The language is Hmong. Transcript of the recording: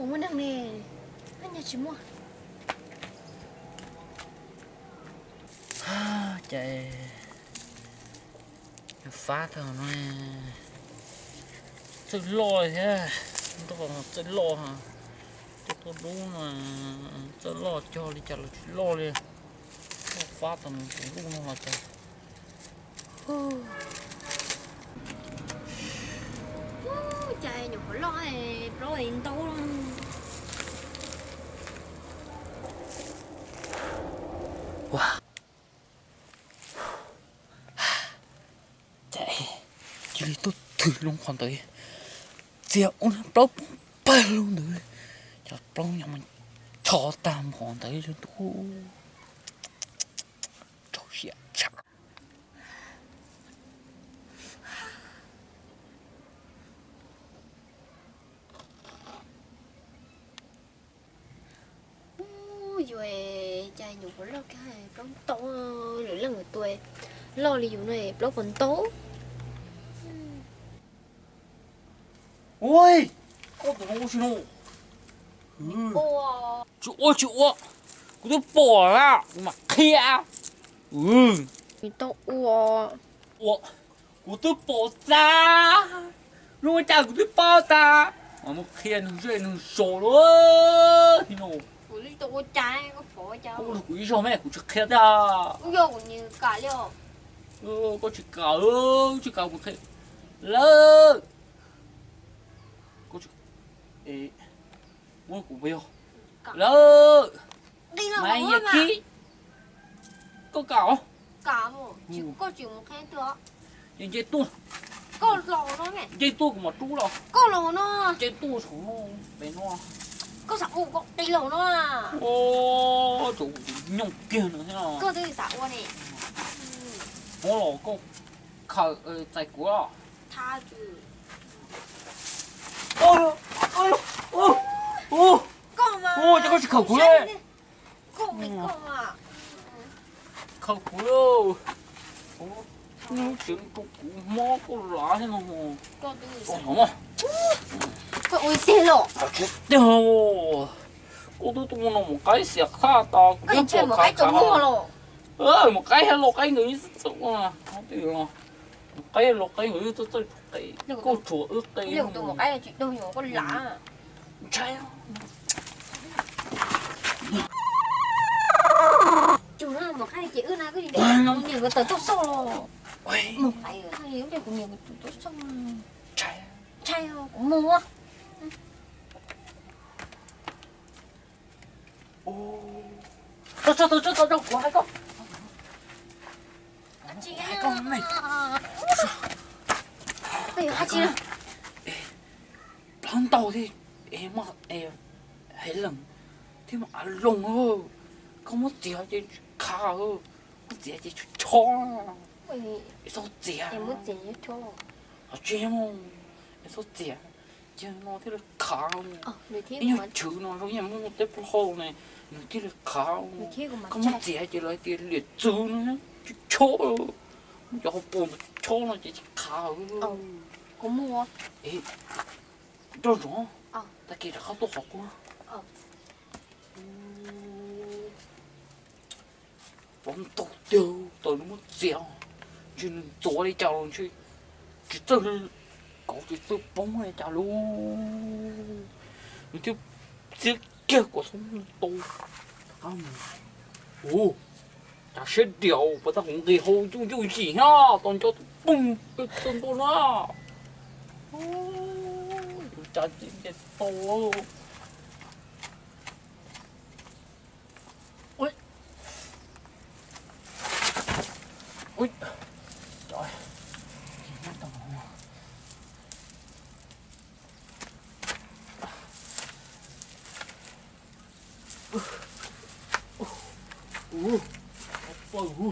Muaj neeg ne, nyaj tsis muaj. Ces fab tag no, txawj loj thiab, txawj loj, cov tuaj dub no txawj loj cog li cas los tsis loj li. Loj fab tag no, tus ntuj no los cas. Cas nyuam qhuav loj, plaub ntau. Ua cas cia li tuaj thwm loo qhov ntawd, txias ua plaub poob pawg lug ntawd, cov plaub nyob mas cho tag npaum ntawd li tus. Rau siab tshaj. Yus cas nyuam qhuav loj kiag, plaub ntau, lwm leej lwm tus loj li yus no plaub puas ntau. Ua, koj tus no ua tsis no. Tsis ua tsis ua, kuv twb pom na, kuv mam qhia. Tau ua, ua, kuv twb pom tas, zoo li cas kuv twb paub tas. Mas mus qhia neeg zej neeg zos lawm no. Kuv ua cas, koj pom cas, kuv ib zaug me kuv tsis qhia tiag. Yog kuv niag kam li os. Koj tsis kam, tsis kam kuv qhia lawm. Koj tsis, muab kuv puas yog lawm. Mas yog kib, koj kam os. Koj tsis mus qhia tuaj. Nce tuaj, nce tuaj kuv mam rub los. Nce tuaj saum no, pem no. Koj xav ua koj qi los no. Ua, tsum nyooj kiag no thiab no. Koj twb xav ua ne. Muab los koj khaws txais kuv os. Koj mas, ua, ces koj tsis khaws kuv li. Khaws kuv, nws tseem rau kuv mob koj lav thiab no. Koj ua tiag los? Tiag, koj twb tuaj mus no mus qaib xiam qhaj tas kuv twb pom khav khav. Mus qaib los qaib nkawd ib txwm ua, mus qaib los qaib nkawd ib txwm, koj tsuas wb qe. Ntshai. Mus qaib ces wb na, koj niam tawm tuaj xauj los. Mus qaib, kuv niam tawm tuaj xauj. Ntshai, kuv mus. Tso, tso, tso, tso, kuv hais koj. Hais koj me. Plaub ntau thiab, es muaj, es hais lees thiab mas av loos. Koj muab txiav ces khav, muab txiav ces chob. Es txhob txiav. Qhov tseeb, es txhob txiav, ces no thiaj li khav. Ib nyuag chwv no zoo ib yam muaj teb plaub hau ne, nws thiaj li khav. Koj muab txiav ces lawv tias liam txwv no, chob, muab cov hauv paus ntawd chob no ces tsis khav. Nrog ntsoov, tag kis rov qab tuaj qhov qub. Poob ntau tiag, tau nws muab txiav, ntshe nws ntxuav li cas los ntshe tsis txawj kauv tsis txawj poob li cas lauj. Nws thiaj txiav kiag kom txhob ntau. Ua cas siab diam, puas tau hauv nqis hauv ncuj ncuj yim thiab tau nco tus poob txawj ntua na. Ua cas txiav nce tau. Ua, pawg hu.